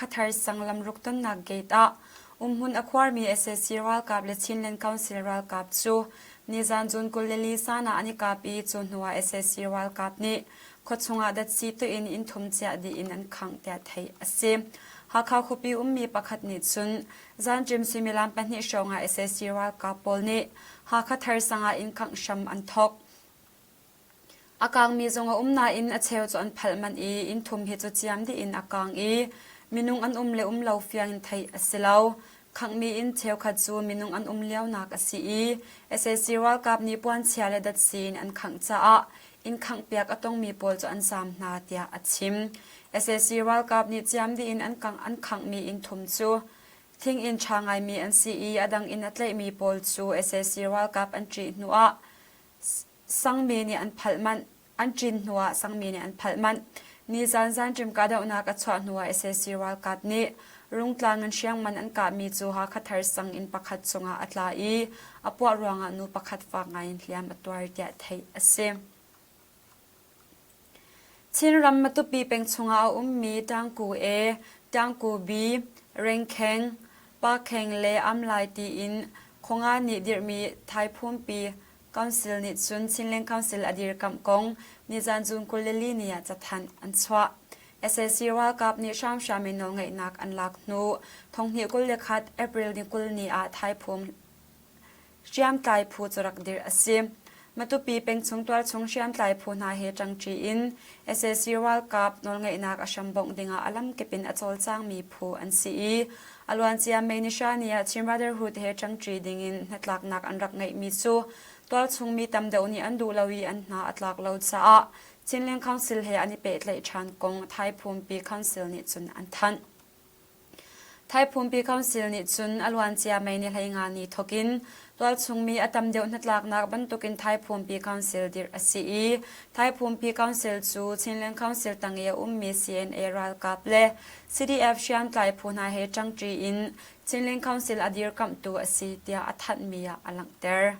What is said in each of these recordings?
Hakha Thar sang lamruk tonnak gate ah umhmun a khuarmi sac ralkap le Chinland Council ralkap cu nizan June 24 san ah an i kap i cu hnu ah sac ralkap nih khuachung ah datsi tuah in inn thum ciah dih in an khangh tiah theih a si. Hakha khuapi ummi pakhat nih cun zanṭim suimilam pahnih hrawng ah sac ralkap pawl nih Hakha Thar sang ah inn khangh hram an thawk. A kaangmi zong a um nain a cheu cu an phalh manh i inn thum hi cu ciam dih in a kaang i minung an um le um lo fiang in theih a si lo. Khanghmi inn cheukhat cu minung an um lionak a si i sac ralkap nih puanchia le datsi in an khangh caah inn khanghpiak a tongmi pawl cu an zaam hna tiah a chim. Sac ralkap nih ciam dih in an kangh an khanghmi inn thum cu thing inn ṭha ngaimi an si i a dang inn a tlaihmi pawl cu sac ralkap an ṭih hnuah Sangmi nih an phalh manh. An ṭin hnuah sangmi nih an phalh manh. Nizan zanṭim kahdohnak a chuah hnuah sac ralkap nih Rungtlang in hriangman an kahmi cu Hakha Thar sang inn pakhat cungah a tla i a puah ruangah nu pakhat fak ngaiin hliam a tuar tiah theih a si. Chinram Matupi peng chungah a ummi Tangku A, Tangku B, Rengkheng, Pakheng le Amlai tiin khuanga nih dirhmi Thaiphumpi Council nih cun Chinland Council a dirkamh kong nizan June 24 ni ah cathanh an chuah. Sac ralkap nih hramhram in nawlngeihnak an lak hnu thonghnih 21 April ni 20 ni ah Thaiphum hriamtlai phu cu rak dirh a si. Matupi pengchung tualchung hriamtlai phu hna he ṭangṭi in sac ralkap nawlngeihnak a hrambongh dingah a lamkip in a cawlcangmi phu an si i a luancia May ni hra ni ah Chin Brotherhood he ṭangṭi dingin hnatlaknak an rak ngeihmi cu tualchung mi tam deuh nih an duh lo i an hna a tlak lo caah Chinland Council he an i pehtlaih ṭhan kong Thaiphumpi Council nih cun an thanh. Thaiphumpi Council nih cun a luancia May ni 15 ni thawkin tualchungmi a tam deuh hnatlaknak bantukin Thaiphumpi Council dirh a si i Thaiphumpi Council cu Chinland Council tang i a ummi CNA ralkap le CDF hriamtlai phu hna he ṭangṭi in Chinland Council a dirkamhtu a si tiah a thanhmi ah a langhter.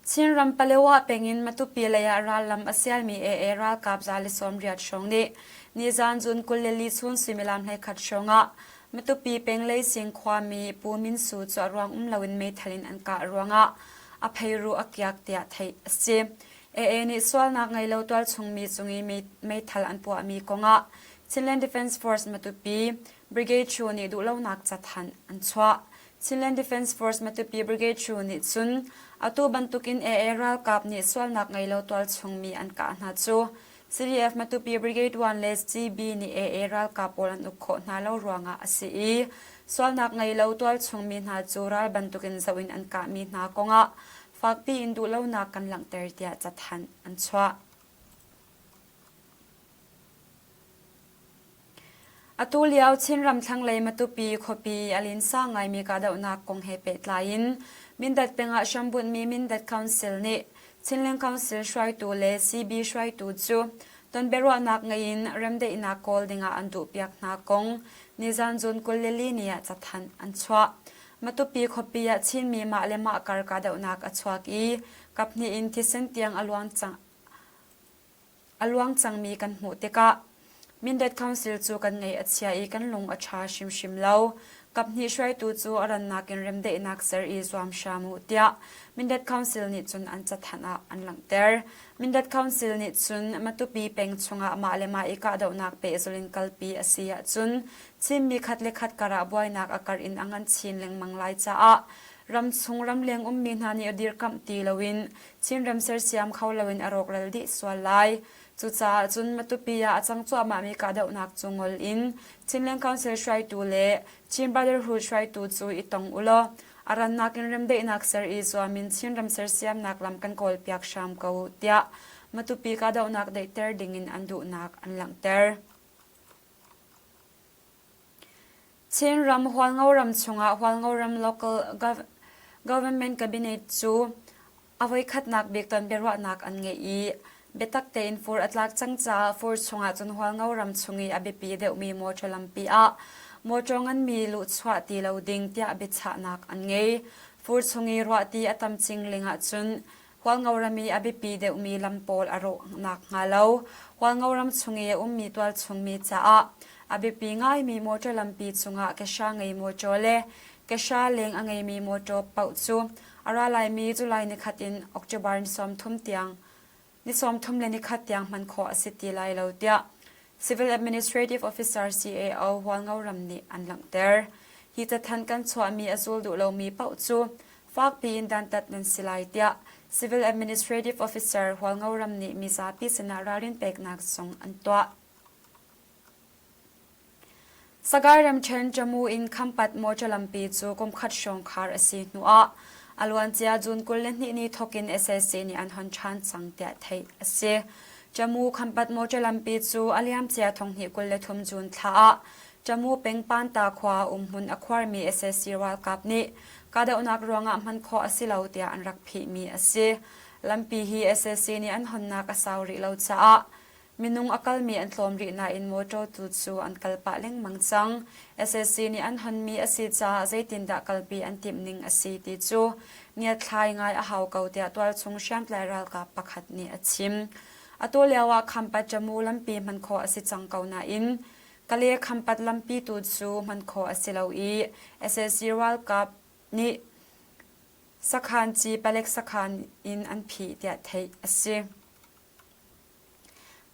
Chinram Palewa peng in Matupi lei ah rallam a sialmi AA ralkap 180 hrawng nih nizan June 24 chun suimilam 11 hrawng ah Matupi peng Leising khuami Pu Min Su cu a ruang um loin meithal in an kah ruangah a pheiruh a kiak tiah theih a si. AA nih sualnak ngei lo tualchungmi cung i meithal an puahmi kongah Chinland Defence Force Matupi Brigade Chu nih duhlonak cathanh an chuah. Chinland Defence Force Matupi Brigade Chu nih cun atu bantukin AA ralkap nih sualnak ngei lo tualchungmi an kah hna cu CDF Matupi Brigade 1 le CB nih AA ralkap pawl an uk khawh hna lo ruangah a si i sualnak ngei lo tualchungmi hna cu ral bantukin zoh in an kahmi hna kongah fakpi in duhlonak kan langhter tiah cathanh an chuah. Atu lio Chinram thlanglei Matupi khuapi a linsa ngaimi kahdohnak kong he pehtlai in Mindat peng ah hrambunhmi Mindat Council nih Chinland Council hruaitu le CB hruaitu cu tonbiaruahnak ngei in remdaihnak kawl dingah an duhpiak hna kong nizan June 24 ni ah cathanh an chuah. Matupi khuapi ah Chinmi mah le mah kar kahdohnak a chuak i kaphnih in thisen tiang a luang cang. A luang cangmi kan hmuh tikah Mindat Council cu kan ngaih a chia i kan lung a ṭha hrimhrim lo. Kaphnih hruaitu cu a rannak in remdaihnak ser i zuam hram u tiah Mindat Council nih cun an cathanh ah an langhter. Mindat Council nih cun Matupi peng chungah mah le mah i kahdohnak pehzulh in kalpi a si ahcun Chinmi khat le khat karah buainak a karh in a ngan chin lengmang lai caah ramchung ramleng ummi hna nih dirkamh ti loin Chinram sersiam kho loin a rawkral dih sual lai. Cucaah cun Matupi ah a cang cuahmahmi kahdohnak cu ngol in Chinland Council hruaitu le Chin Brotherhood hruaitu cu i tong u law a rannak in remdaihnak ser i zuam in Chinram sersiamnak lam kan kawlpiak hram ko u tiah Matupi kahdohnak daihter dingin an duhnak an langhter. Chinram Hualngoram chungah Hualngoram Local Government Cabinet cu a voikhatnak bik tonbiaruahnak an ngeih i biatak tein fur a tlak cang caah fur chungah cun Hualngoram chung i a biapi deuhmi mawṭaw lampi ah mawṭaw nganmi luhchuah ti lo ding tiah biachahnak an ngei. Fur chung i ruahti a tam cingling ahcun. Hualngoram i a biapi deuhmi lam pawl a rawh nakhnga lo Hualngoram chung i a ummi tualchung mi caah a biapi ngaimi mawṭaw lampi cungah kehra ngei mawṭaw le kehra leng a ngeimi mawṭaw paoh cu a ra laimi July nikhat in October ni 30 tiang ni 31 tiang hman khawh a si ti lai lo tiah Civil Administrative Officer CAO Hualngoram nih an langhter. Hi cathanh kan chuahmi a zul duh lomi paoh cu fakpi in dantat nan si lai tiah Civil Administrative Officer Hualngoram nih mizapi sinah ralrin peknak zong an tuah. Sagaing ramṭhen Jammu in Khampat mawṭaw lampi cu kumkhat hrawng khar a si hnuah a luancia June 22 ni thawkin sac nih an hon ṭhan cang tiah theih a si. Jammu Khampat mawṭaw lampi cu a liamcia thonghnih 23 June thla ah Jammu peng Panta khua umhmun a khuarmi sac ralkap nih kahdohnak ruangah hman khawh a si lo tiah an rak phihmi a si. Lampi hi sac nih an honnak a sau rih lo caah Minung a kalmi an tlawm rih nain mawṭaw tu cu an kal pah lengmang cang. Sac nih an honmi a si caah zeitindah kalpi an timh ning a si ti cu ngiatthlai ngai a hau ko tiah tualchung hriamtlai ralkap pakhat nih a chim. Atu lio ah Khampat Jammu lampi hman khawh a si cang ko nain Kale Khampat lampi tu cu hman khawh a si lo i sac ralkap nih sakhan ci palek sakhan in an phih tiah theih a si.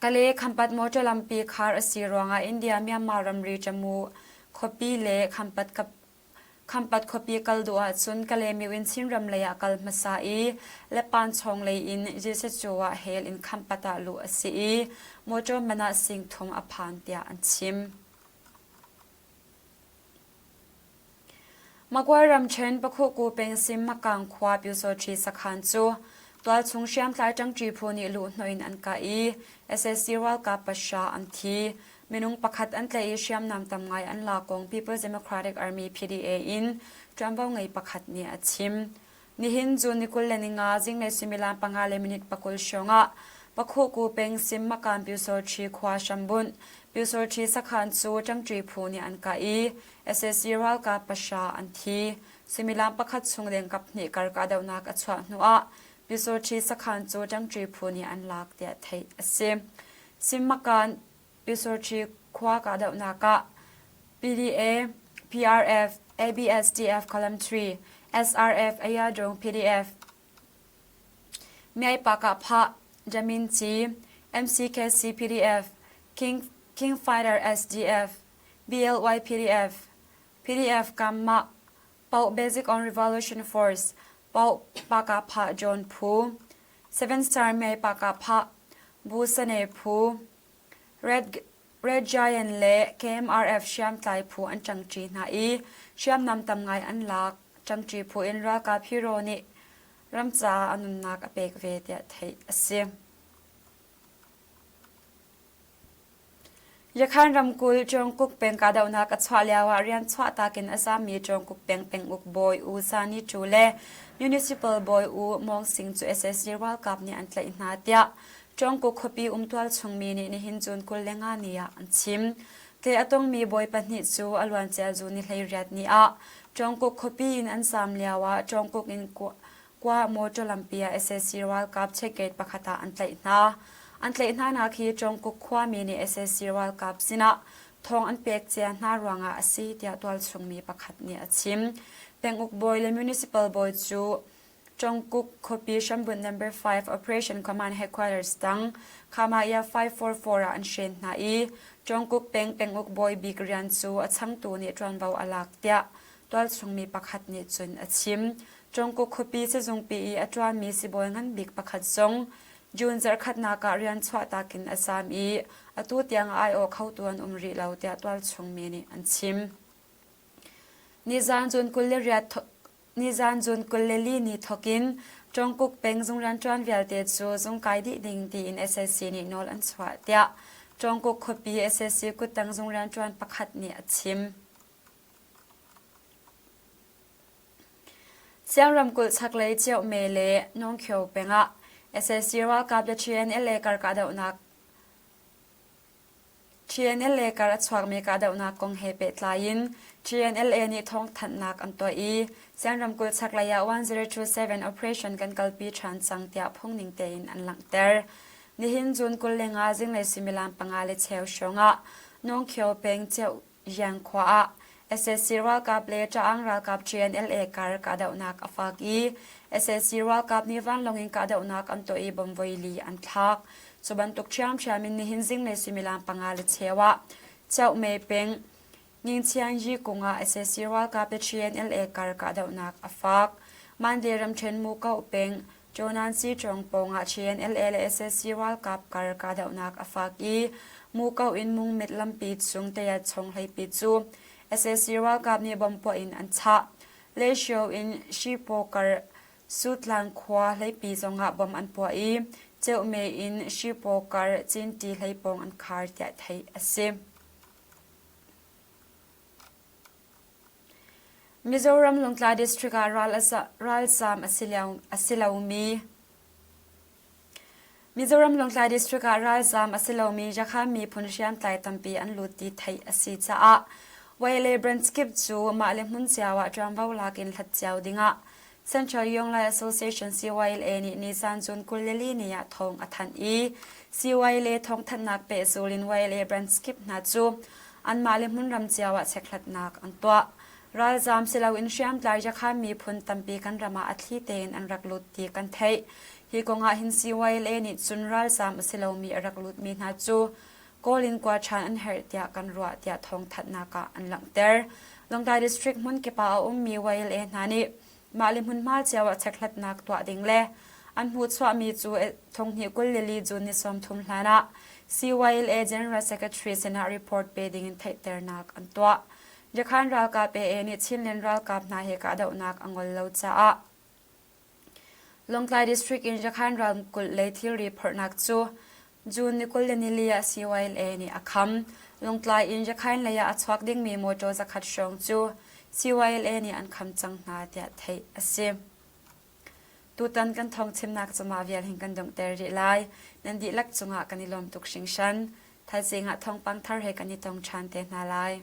Kale Khampat motor lampi khar a si ruangah India-Myanmar ramri Jammu khuapi le Khampat khuapi kal duh ahcun Kalaymyo in Chinram lei ah kal hmasa i Lepanchawng lei in Jesucu ah hel in Khampat ah luh a si i motor man ah singthum a phan tiah an chim. Magway ramṭhen Pakhuhku pengsim Makang khua Pyusawṭhi sakhan cu tualchung hriamtlai ṭangṭi phu nih luhhnawh in an kah i sac ralkap pahra an thi. Minung pakhat an tlaih i hriamnam tam ngai an lak kong People's Democratic Army PDA in ṭuanvo ngei pakhat nih a chim. Nihin June ni 25 zinglei suimilam panga le minute pakul hrawng ah Pakhuhku peng Sim Makan Pyusawṭhi khua hrambunh Pyusawṭhi sakhan cu ṭangṭi phu nih an kah i sac ralkap pahra an thi. Suimilam pakhat chung leng kaphnih kar kahdohnak a chuah hnuah Pyusawṭhi sakhan cu ṭangṭi phu nih an lak tiah theih a si. Sim Makan Pyusawṭhi khua kahdohnak ah PDA, PRF, ABSDF Column 3, SRF Ayadong PDF, Myai-Pah-Kah-Phah, Jamin Ci, MCKC PDF, King, King Fighter SDF, BLY PDF, PDF Kammah, Pau Basic on Revolution Force, Pau Pah-Kah-Phah John Phu, Seven Star Myai Pah-Kah-Phah, Bu Sane Phu, Red, Red Giant le KMRF hriamtlai phu an ṭangṭi hna i hriamnam tam ngai an lak. Ṭangṭi phu in ralkap hero nih ram caah a nunnak a pek ve tiah theih a si. Yakhan ramkulh Jungkook peng kahdohnak a chuah lioah rian chuahtak in a zaammi Jungkook peng penguk bawi U Sani Chu le Municipal bawi U Mawng Sing cu sac ralkap nih an tlaih hna tiah Cawngkuk khuapi um tualchung mi nih nihin June 25 ni ah an chim. Tle a tongmi bawi pahnih cu a luancia June ni 18 ni ah Cawngkuk khuapi in an zaam lio ah Cawngkuk in Kua motor lampi ah sac ralkap checkgate pakhat ah an tlaih hna. An tlaih hna nak hi Cawngkuk khuami nih sac ralkap sinah thawng an pek cia hna ruangah a si tiah tualchung mi pakhat nih a chim. Penguk bawi le municipal bawi cu Jungkook khuapi hrambunh Number 5 Operation Command Headquarters tang Khamaya 544 ah an hren hna i Jungkook peng penguk bawi bik rian cu a changtu nih ṭuanvo a lak tiah tualchung mi pakhat nih cun a chim. Jungkook khuapi sizungpi i a ṭuanmi sibawi ngan bik pakhat zong June zarhkhatnak ah rian chuahtak in a zaam i atu tiang a aiawh khotu an um rih lo tiah tualchung mi nih an chim. Nizan June 28 Nizan June 24 ni thawkin Jungkook peng zung rianṭuan vialte cu zung kai dih ding tiin sac nih nawl an chuah tiah Jungkook khuapi sac kuttang zung rianṭuan pakhat nih a chim. Siang ramkulh chaklei Ciauhme le Nawngkhio peng ah sac ralkap le TNLA kar kahdohnak. TNLA kar a chuakmi kahdohnak kong he pehtlai in TNLA nih thawngthanhnak an tuah i Sian ramkulh chaklei ah 1027 operation kan kalpi ṭhan cang tiah phungning tein an langhter. Nihin June 25 zinglei suimilam panga le cheu hrawng ah Nawng Khio peng Ceuh Yang khua ah sac ralkap le Ṭaang ralkap TNLA kar kahdohnak a fak i sac ralkap nih vanlawng in kahdohnak an tuah i bomb voili an thlak. Cu bantuk ṭhiamṭhiam in nihin zinglei suimilam panga le cheu ah Ceuhmei peng Ngingchiangyi kung ah sac ralkap le TNLA kar kahdohnak a fak. Mandalay ramṭhen Mukoh peng Jonansi ṭawng pawngah TNLA le sac ralkap kar kahdohnak a fak i Mukoh in Mungmit lampi chung Tayat chong hleipi cu sac ralkap nih bomb puah in an chah. Leisio in Shipaw kar Sutlang khua hleipi zongah bomb an puah i Ceuhme in Shipaw kar Cinti hlei pawng an khar tiah theih a si. Mizoram Lungtlai District ah ralzaam a si lomi Mizoram Lungtlai District ah ralzaam a si lomi Yakha miphun hriamtlai tampi an lut ti theih a si caah Waile branch kip cu mah le hmun cio ah ṭuanvo lak in hlat cio dingah Central Yonglai Association CYLA nih Nisan June 24 ni ah thawng a thanh i CYLA thawngthanhnak pehzul in YLA branch kip hna cu anmah le hmunram cio ah chekhlatnak an tuah. Ralzaam si loin hriamtlai Yakhan miphun tampi kan ram ah a thli tein an rak lut ti kan theih. Hi kong ah hin CYLA nih cun ralzaam a si lomi a rak lutmi hna cu Kawl in kua ṭhan an herh tiah kan ruah tiah thawngthanhnak ah an langhter. Lawngtlai District hmunkip ah a ummi YLA hna nih mah le hmunhma cio ah chekhlatnak tuah ding le an hmuhchuahmi cu thonghnih 24 June ni 30 hlan ah CYLA General Secretary sinah report pe ding in theihternak an tuah. Yakhan ralkap AA nih Chinland ralkap hna he kahdohnak a ngol lo caah Lawngtlai District in Yakhan ramkulh lei thilri phorhnak cu June ni 24 ah CYLA nih a kham. Lawngtlai in Yakhain lei ah a chuak dingmi mawṭaw zakhat hrawng cu CYLA nih an kham cang hna tiah theih a si. Tutan kan thawngchimnak cu mah vial hin kan donghter rih lai. Nan dihlak cungah kan i lawm tuk hringhran. Thaizing ah thawngpang thar he kan i tong ṭhan te hna lai.